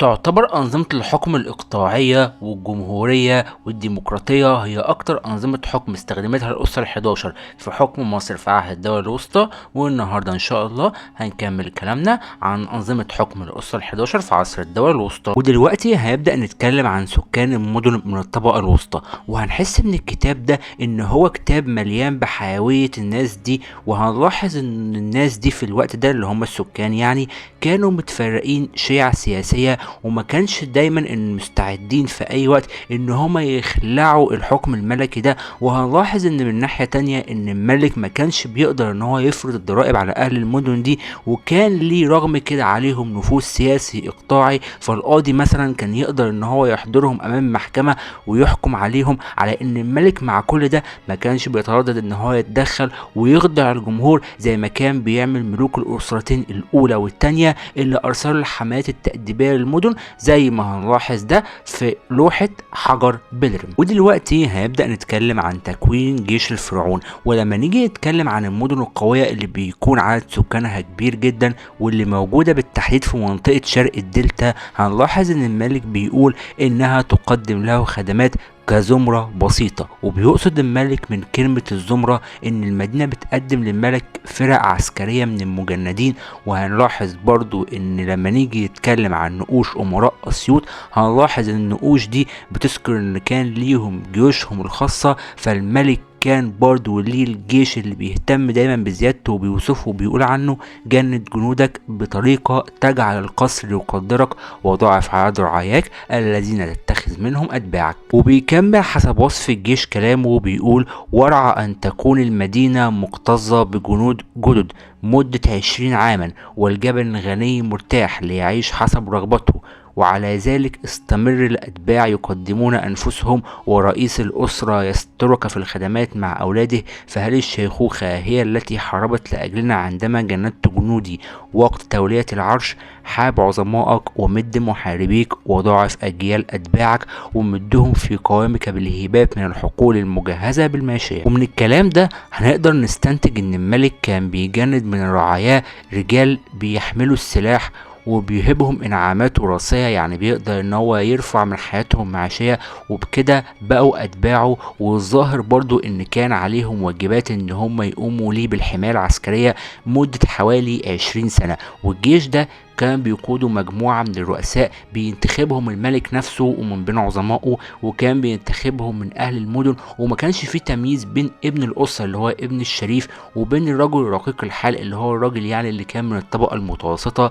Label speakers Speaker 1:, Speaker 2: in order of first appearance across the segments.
Speaker 1: تعتبر أنظمة الحكم الإقطاعية والجمهورية والديمقراطية هي أكتر أنظمة حكم استخدمتها الأسرة ال11 في حكم مصر في عهد الدولة الوسطى. والنهاردة إن شاء الله هنكمل كلامنا عن أنظمة حكم الأسرة ال11 في عصر الدولة الوسطى. ودلوقتي هنبدأ نتكلم عن سكان المدن من الطبقة الوسطى، وهنحس من الكتاب ده إن هو كتاب مليان بحيوية الناس دي، وهنلاحظ إن الناس دي في الوقت ده اللي هم السكان يعني كانوا متفرقين شيع سياسية، وما كانش دايما ان مستعدين في اي وقت ان هما يخلعوا الحكم الملكي ده. وهنلاحظ ان من ناحية تانية ان الملك ما كانش بيقدر ان هو يفرض الضرائب على اهل المدن دي، وكان ليه رغم كده عليهم نفوذ سياسي اقطاعي. فالقاضي مثلا كان يقدر ان هو يحضرهم امام محكمة ويحكم عليهم، على ان الملك مع كل ده ما كانش بيتردد ان هو يتدخل ويخضع الجمهور زي ما كان بيعمل ملوك الاسرتين الاولى والتانية اللي ارسلوا الحملات التأديبية للمدن، زي ما هنلاحظ ده في لوحة حجر بلرم. ودلوقتي هنبدأ نتكلم عن تكوين جيش الفرعون. ولما نيجي نتكلم عن المدن القوية اللي بيكون عدد سكانها كبير جدا واللي موجودة بالتحديد في منطقة شرق الدلتا، هنلاحظ ان الملك بيقول انها تقدم له خدمات كزمرة بسيطة، وبيقصد الملك من كلمة الزمرة ان المدينة بتقدم للملك فرق عسكرية من المجندين. وهنلاحظ برضو ان لما نيجي نتكلم عن نقوش امراء اسيوط هنلاحظ ان النقوش دي بتذكر ان كان ليهم جيوشهم الخاصة، فالملك كان برضو ليه الجيش اللي بيهتم دايما بزيادته وبيوصفه وبيقول عنه جند جنودك بطريقة تجعل القصر يقدرك وضاعف عدد رعاياك الذين تتخذ منهم أتباعك. وبيكمل حسب وصف الجيش كلامه وبيقول وارعى أن تكون المدينة مكتظة بجنود جدد مدة 20 عاما، والجبل غني مرتاح ليعيش حسب رغبته، وعلى ذلك استمر الأتباع يقدمون أنفسهم، ورئيس الأسرة يسترك في الخدمات مع أولاده. فهل الشيخوخة هي التي حاربت لأجلنا عندما جندت جنودي وقت تولية العرش؟ حاب عظمائك ومد محاربيك وضاعف أجيال أتباعك ومدهم في قوامك بالهبات من الحقول المجهزة بالماشية. ومن الكلام ده هنقدر نستنتج إن الملك كان بيجند من الرعايا رجال بيحملوا السلاح وبيهبهم انعامات وراثية، يعني بيقدر ان هو يرفع من حياتهم معاشية، وبكده بقوا اتباعه. والظاهر برضو ان كان عليهم واجبات ان هم يقوموا ليه بالحماية العسكرية مدة حوالي 20 سنة. والجيش ده كان بيقودوا مجموعة من الرؤساء بينتخبهم الملك نفسه ومن بين عظمائه، وكان بينتخبهم من أهل المدن، وما كانش فيه تمييز بين ابن الأسرة اللي هو ابن الشريف وبين الرجل الرقيق الحال اللي هو الراجل يعني اللي كان من الطبقة المتوسطة،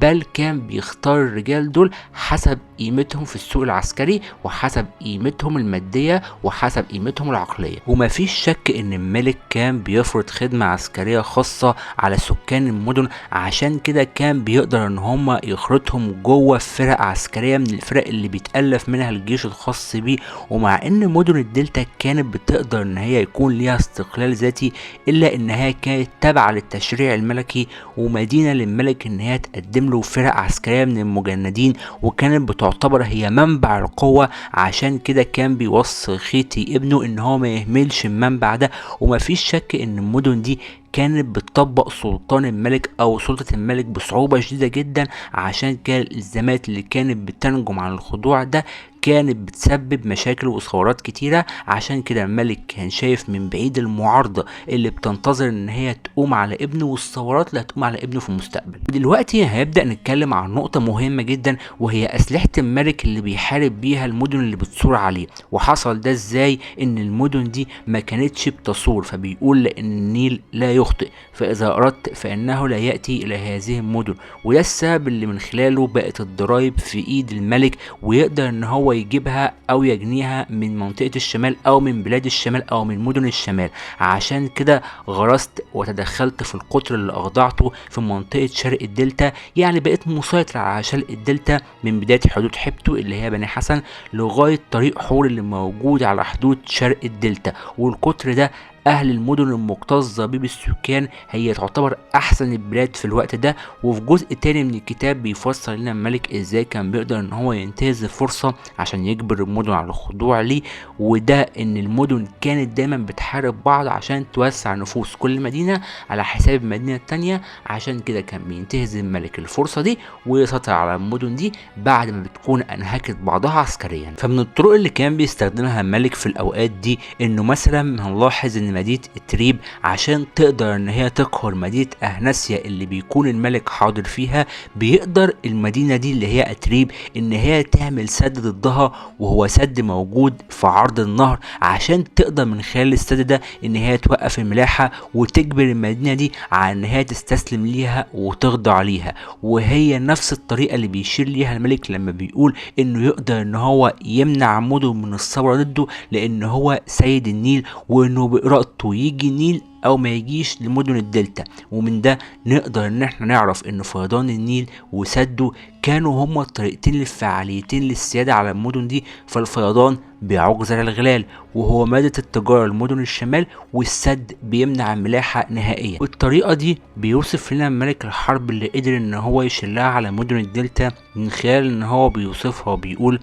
Speaker 1: بل كان بيختار الرجال دول حسب قيمتهم في السوق العسكري وحسب قيمتهم المادية وحسب قيمتهم العقلية. وما فيش شك ان الملك كان بيفرض خدمة عسكرية خاصة على سكان المدن، عشان كده كان بيقدر ان هم يخرطهم جوه فرق عسكرية من الفرق اللي بيتألف منها الجيش الخاص بيه. ومع ان مدن الدلتا كانت بتقدر ان هي يكون ليها استقلال ذاتي، الا انها كانت تابعة للتشريع الملكي ومدينة للملك ان هي تقدم له فرق عسكرية من المجندين، وكانت بتعتبر هي منبع القوة. عشان كده كان بيوصي خيتي ابنه ان هو ما يهملش المنبع ده. ومفيش شك ان المدن دي كانت بتطبق سلطان الملك او سلطة الملك بصعوبة شديدة جدا، عشان كده الالتزامات اللي كانت بتنجم عن الخضوع ده كانت بتسبب مشاكل وثورات كتيرة. عشان كده الملك كان شايف من بعيد المعارضة اللي بتنتظر ان هي تقوم على ابنه والثورات اللي هتقوم على ابنه في المستقبل. دلوقتي هنبدأ نتكلم عن نقطة مهمة جدا، وهي أسلحة الملك اللي بيحارب بيها المدن اللي بتصور عليه. وحصل ده ازاي؟ ان المدن دي ما كانتش بتصور، فبيقول لان النيل لا يخطئ، فإذا أردت فإنه لا يأتي إلى هذه المدن. وده السبب اللي من خلاله بقت الضرايب في إيد الملك، ويقدر ان هو يجيبها او يجنيها من منطقة الشمال او من بلاد الشمال او من مدن الشمال. عشان كده غرست وتدخلت في القطر اللي اخضعته في منطقة شرق الدلتا، يعني بقيت مسيطر على شرق الدلتا من بداية حدود حبتو اللي هي بني حسن لغاية طريق حور اللي موجود على حدود شرق الدلتا. والقطر ده أهل المدن المكتظة بيه بالسكان هي تعتبر أحسن البلاد في الوقت ده. وفي جزء تاني من الكتاب بيفسر لنا الملك إزاي كان بيقدر إن هو ينتهز الفرصة عشان يجبر المدن على الخضوع ليه، وده إن المدن كانت دايما بتحارب بعض عشان توسع نفوذ كل مدينة على حساب المدينة التانية. عشان كده كان بينتهز الملك الفرصة دي ويسيطر على المدن دي بعد ما بتكون أنهكت بعضها عسكريا. فمن الطرق اللي كان بيستخدمها الملك في الأوقات دي إنه مثلا هنلاحظ إن مدينة التريب عشان تقدر إن هي تقهر مدينة أهناسيا اللي بيكون الملك حاضر فيها، بيقدر المدينة دي اللي هي أتريب إن هي تعمل سد ضدها، وهو سد موجود في عرض النهر، عشان تقدر من خلال السد ده إن هي توقف الملاحة وتجبر المدينة دي على إن هي تستسلم ليها وتخضع ليها. وهي نفس الطريقة اللي بيشير ليها الملك لما بيقول إنه يقدر إن هو يمنع مدن من الثورة ضده، لأن هو سيد النيل وإنه بإرادته يجي النيل أو ما يجيش لمدن الدلتا. ومن ده نقدر إن احنا نعرف إن فيضان النيل وسده كانوا هما الطريقتين الفعاليتين للسيادة على المدن دي. فالفيضان بيعوق زرع الغلال وهو مادة التجارة لمدن الشمال، والسد بيمنع الملاحة نهائيا. والطريقة دي بيوصف لنا ملك الحرب اللي قدر إن هو يشلها على مدن الدلتا من خلال إن هو بيوصفها وبيقول: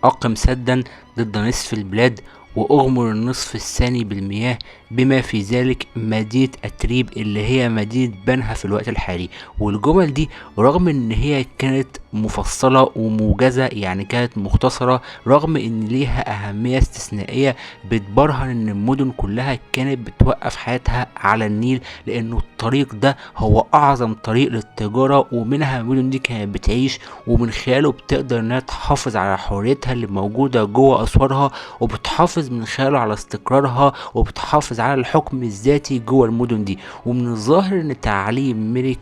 Speaker 1: أقم سدا ضد نصف البلاد وأغمر النصف الثاني بالمياه، بما في ذلك مدينة أتريب اللي هي مدينة بنها في الوقت الحالي. والجمل دي رغم ان هي كانت مفصلة وموجزة، يعني كانت مختصرة، رغم ان ليها اهمية استثنائية بتبرهن ان المدن كلها كانت بتوقف حياتها على النيل، لانه الطريق ده هو اعظم طريق للتجارة ومنها المدن دي كانت بتعيش، ومن خلاله بتقدر انها تحافظ على حريتها اللي موجودة جوه اسوارها، وبتحافظ من خلاله على استقرارها، وبتحافظ على الحكم الذاتي جوه المدن دي. ومن الظاهر ان تعاليم ميري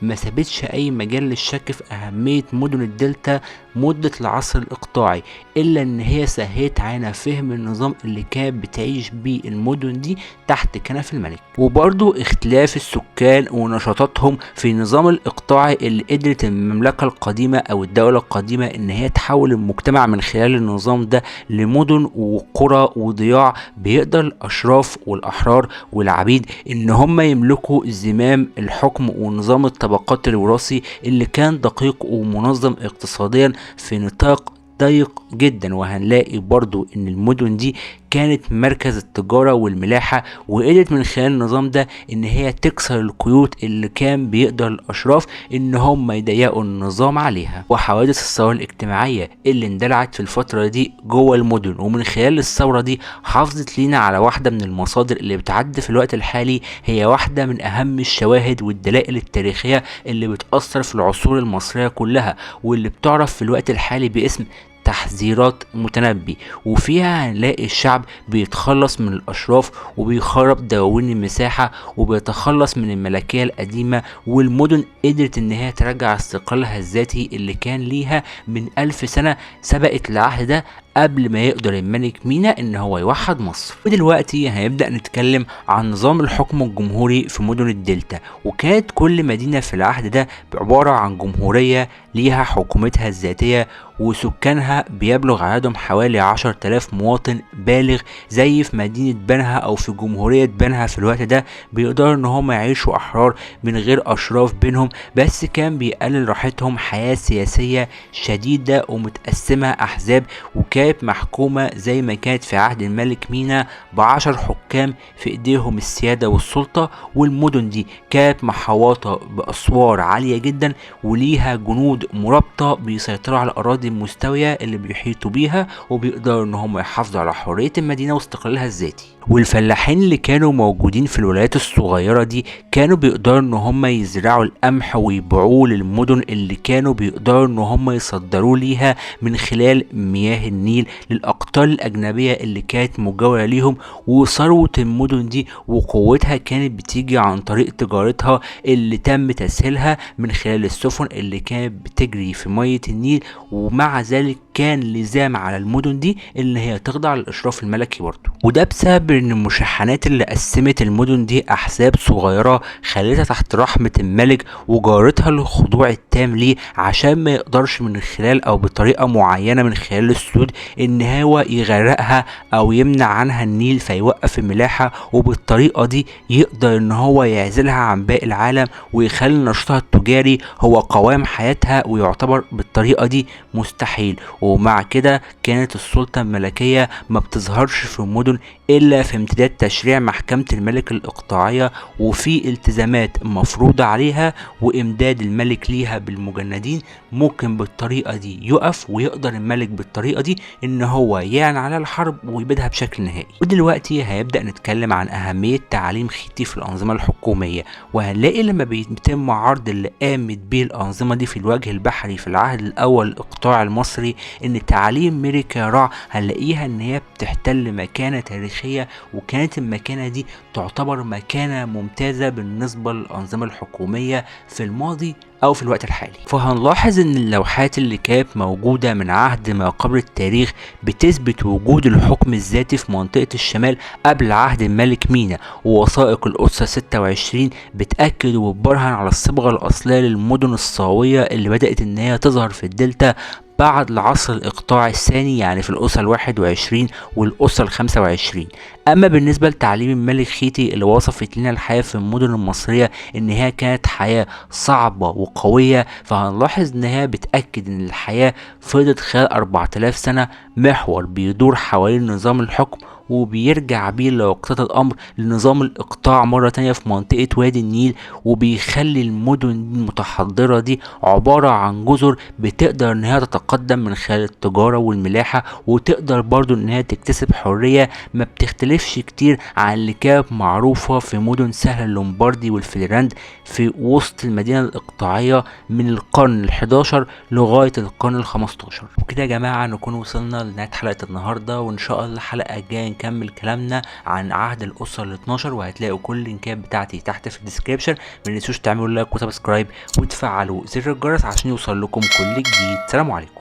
Speaker 1: ما سابتش اي مجال للشك في اهمية مدن الدلتا مدة العصر الاقطاعي، الا ان هي سهلت علينا فهم النظام اللي كانت بتعيش بيه المدن دي تحت كنف الملك. وبرضو اختلاف السكان ونشاطاتهم في النظام الاقطاعي اللي قدرت المملكة القديمة او الدولة القديمة ان هي تحول المجتمع من خلال النظام ده لمدن وقرى وضياع، بيقدر الاشراف والاحرار والعبيد ان هم يملكوا زمام الحكم ونظام الطبقات الوراثي اللي كان دقيق ومنظم اقتصاديا في نطاق ضيق جدا. وهنلاقي برضو ان المدن دي كانت مركز التجارة والملاحة، وقدرت من خلال النظام ده ان هي تكسر القيود اللي كان بيقدر الاشراف ان هم يضيقوا النظام عليها. وحوادث الثورة الاجتماعية اللي اندلعت في الفترة دي جوه المدن، ومن خلال الثورة دي حافظت لينا على واحدة من المصادر اللي بتعد في الوقت الحالي هي واحدة من اهم الشواهد والدلائل التاريخية اللي بتأثر في العصور المصرية كلها، واللي بتعرف في الوقت الحالي باسم تحذيرات متنبي. وفيها هنلاقي الشعب بيتخلص من الأشراف وبيخرب دواوين المساحة وبيتخلص من الملكية القديمة، والمدن قدرت ان هي ترجع استقلالها الذاتي اللي كان ليها من 1000 سنة سبقت العهد ده قبل ما يقدر الملك مينا ان هو يوحد مصر. ودلوقتي هنبدأ نتكلم عن نظام الحكم الجمهوري في مدن الدلتا. وكانت كل مدينة في العهد ده عبارة عن جمهورية ليها حكومتها الذاتية، وسكانها بيبلغ عددهم حوالي 10,000 مواطن بالغ، زي في مدينة بنها او في جمهورية بنها في الوقت ده بيقدروا ان هم يعيشوا احرار من غير اشراف بينهم، بس كان بيقلل راحتهم حياة سياسية شديدة ومتقسمة احزاب، وكانت محكومة زي ما كانت في عهد الملك مينا ب10 حكام في ايديهم السيادة والسلطة. والمدن دي كانت محوطة بأسوار عالية جدا وليها جنود مرابطة بيسيطروا على الأراضي المستوية اللي بيحيطوا بيها، وبيقدروا ان هم يحافظوا على حرية المدينة واستقلالها الذاتي. والفلاحين اللي كانوا موجودين في الولايات الصغيرة دي كانوا بيقدروا ان هم يزرعوا القمح ويبيعوه للمدن اللي كانوا بيقدروا ان هم يصدروه ليها من خلال مياه النيل للأقطار الأجنبية اللي كانت مجاورة ليهم. وثروة المدن دي وقوتها كانت بتيجي عن طريق تجارتها اللي تم تسهيلها من خلال السفن اللي كانت بتجري في مية النيل، ومع ذلك كان لزام على المدن دي ان هي تخضع للاشراف الملكي برضه. وده بسبب ان المشاحنات اللي قسمت المدن دي احزاب صغيرة خلتها تحت رحمة الملك وجارتها للخضوع التام ليه، عشان ما يقدرش من خلال او بطريقة معينة من خلال السدود ان هو يغرقها او يمنع عنها النيل فيوقف الملاحة، وبالطريقة دي يقدر ان هو يعزلها عن باقي العالم ويخلي نشاطها التجاري هو قوام حياتها، ويعتبر بالطريقة دي مستحيل. ومع كده كانت السلطة الملكية ما بتظهرش في المدن الا في امتداد تشريع محكمة الملك الاقطاعية، وفي التزامات مفروضة عليها وامداد الملك ليها بالمجندين. ممكن بالطريقة دي يقف ويقدر الملك بالطريقة دي ان هو يعلن على الحرب ويبيدها بشكل نهائي. ودلوقتي هيبدأ نتكلم عن اهمية تعليم خيتي في الانظمة الحكومية، وهنلاقي لما بيتم عرض اللي قامت بيه الانظمة دي في الوجه البحري في العهد الاول الاقطاعي المصري ان تعاليم ميري كارع هنلاقيها ان هي بتحتل مكانة تاريخية، وكانت المكانة دي تعتبر مكانة ممتازة بالنسبة للأنظمة الحكومية في الماضي أو في الوقت الحالي. فهنلاحظ إن اللوحات اللي كانت موجودة من عهد ما قبل التاريخ بتثبت وجود الحكم الذاتي في منطقة الشمال قبل عهد الملك مينا، ووثائق الأسرة 26 بتأكد وبتبرهن على الصبغة الأصلية للمدن الصاوية اللي بدأت إن هي تظهر في الدلتا بعد العصر الإقطاعي الثاني، يعني في الأسرة 21 والأسرة 25. أما بالنسبة لتعليم الملك خيتي اللي وصفت لنا الحياة في المدن المصرية إن هي كانت حياة صعبة وقوية، فهنلاحظ إن هي بتأكد إن الحياة فضلت خلال 4000 سنة محور بيدور حوالين نظام الحكم، وبيرجع بيه لو اقتضى الأمر لنظام الإقطاع مرة تانية في منطقة وادي النيل، وبيخلي المدن المتحضرة دي عبارة عن جزر بتقدر إن هي تتقدم من خلال التجارة والملاحة، وتقدر برضو إن هي تكتسب حرية ما بتختلفش كتير عن اللي كانت معروفة في مدن سهل اللومباردي والفليراند في وسط المدينة الإقطاعية من القرن ال11 لغاية القرن ال15. وكده يا جماعة نكون وصلنا لنهاية حلقة النهاردة، وإن شاء الله الحلقة الجاية نكمل كلامنا عن عهد الأسرة ال12، وهتلاقوا كل اللينكات بتاعتي تحت في ال description. ما تنسوش تعملوا like و subscribe وتفعلوا زر الجرس عشان يوصل لكم كل جديد. سلام عليكم.